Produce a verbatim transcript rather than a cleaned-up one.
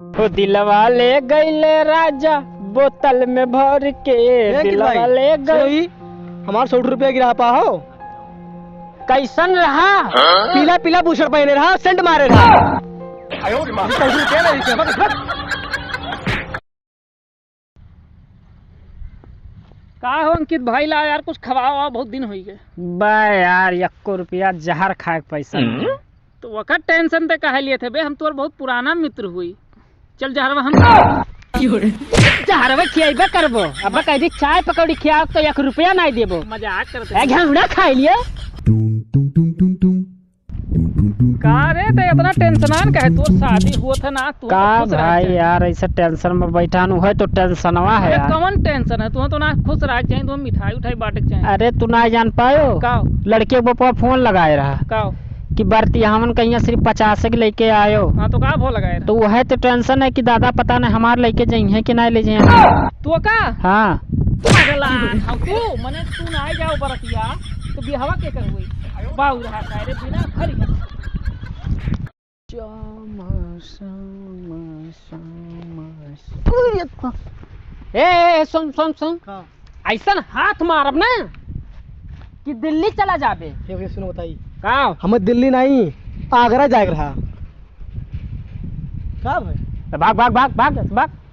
ओ दिलवा ले गईले राजा, बोतल में भर के, ए, अंकित दिलवा भाई, ले गई। सुनो ही, हमार सौ रुपया गिरा पा हो। कैसन रहा? पीला पीला बुशर्ट पहने रहा, सेंट मारे रहा। सौ रुपया नहीं थे, बस, बस। का हो अंकित भाई, ला यार, कुछ खवाओ, आओ, बहुत दिन होई गए। बे यार, एको रुपया जहर खाए के पैसा नहीं। तो ओकर टेंशन ते काहे लिए थे बे, हम तोर बहुत पुराना मित्र हुई। चल जहरवा हम जहरवा खियाइबे करबो। अब कह दी चाय पकौड़ी खियाओ तो एक रुपया नहीं देबो। मजाक करते ए, हैं। घंगड़ा खाई लिए। टुम, टुम, टुम, टुम, टुम। टुम, टुम, टुम, का रे, टुम, ते इतना टुम, टेंशनान टुम, काहे? टुम, तोर टुम, शादी टुम। हुआ था ना, तू का खुश रह भाई चाहे। यार, ऐसा टेंशन में बैठा नु है तो टेंशनवा है अरे यार। कौन टेंशन है? तू तो ना खुश रह चाहे, तू मिठाई उठाई बांटे के चाहे। अरे तू ना जान पायो? का? लड़के के बपवा फोन लगाए रहा। का? कि बरतियावन कहिया सिर्फ पचास के लेके आयो। हाँ, तो का भो लगाए रहा? तो वह तो टेंशन है कि दादा पता नहीं हमार लेके जइहे कि नहीं ले जइहे। तू का? हाँ। पगला, हम तू, मने तू ना जाओ बरतिया, तो बियाहवा के कर हुई? बाऊ रहा का रे, बिना घर के। ए, ए, ए, सुन, सुन, सुन। का? ऐसन हाथ मारब ना कि दिल्ली चला जाबे। ये भैया सुनो बताई। का? हमें दिल्ली नहीं, आगरा जाए रहा। का भाई? तो भाग, भाग, भाग, भाग, भाग।